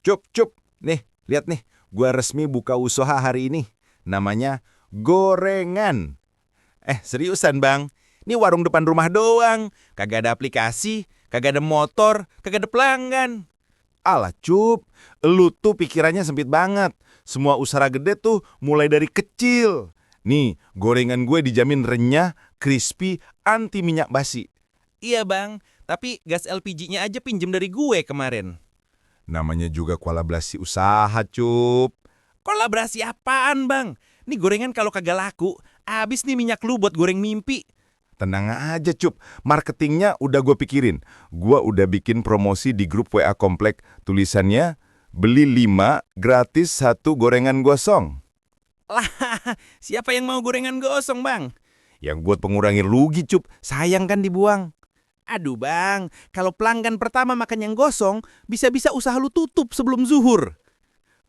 Cup. Nih, lihat nih. Gua resmi buka usaha hari ini. Namanya Gorengan. Seriusan bang. Ini warung depan rumah doang. Kagak ada aplikasi, kagak ada motor, kagak ada pelanggan. Alah Cup, lu tuh pikirannya sempit banget. Semua usaha gede tuh mulai dari kecil. Nih, gorengan gue dijamin renyah, crispy, anti minyak basi. Iya bang, tapi gas LPG-nya aja pinjem dari gue kemarin. Namanya juga kolaborasi usaha, Cup. Kolaborasi apaan bang? Nih gorengan kalau kagak laku, abis nih minyak lu buat goreng mimpi. Tenang aja, Cup. Marketingnya udah gue pikirin. Gue udah bikin promosi di grup WA Komplek. Tulisannya, beli 5, gratis 1 gorengan gosong. Lah, siapa yang mau gorengan gosong bang? Yang buat pengurangi rugi, Cup. Sayang kan dibuang. Aduh bang, kalau pelanggan pertama makan yang gosong, bisa-bisa usaha lu tutup sebelum zuhur.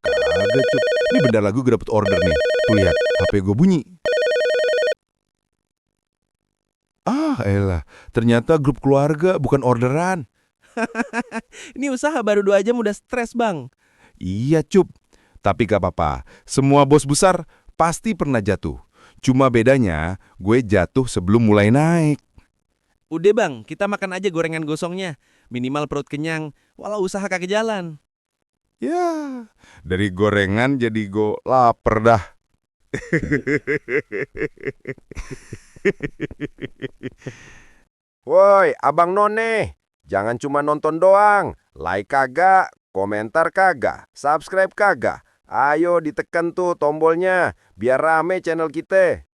Ada, Cup. Ini bentar lagi gue dapet order nih. Tuh lihat, HP gue bunyi. Elah. Ternyata grup keluarga bukan orderan. Ini usaha baru 2 jam udah stres bang. Iya, Cup. Tapi gak apa-apa. Semua bos besar pasti pernah jatuh. Cuma bedanya, gue jatuh sebelum mulai naik. Udah bang, kita makan aja gorengan gosongnya. Minimal perut kenyang, walau usaha kagak jalan. Ya, dari gorengan jadi gue lapar dah. Woi, Abang None, jangan cuma nonton doang. Like kagak, komentar kagak, subscribe kagak. Ayo ditekan tuh tombolnya, biar rame channel kita.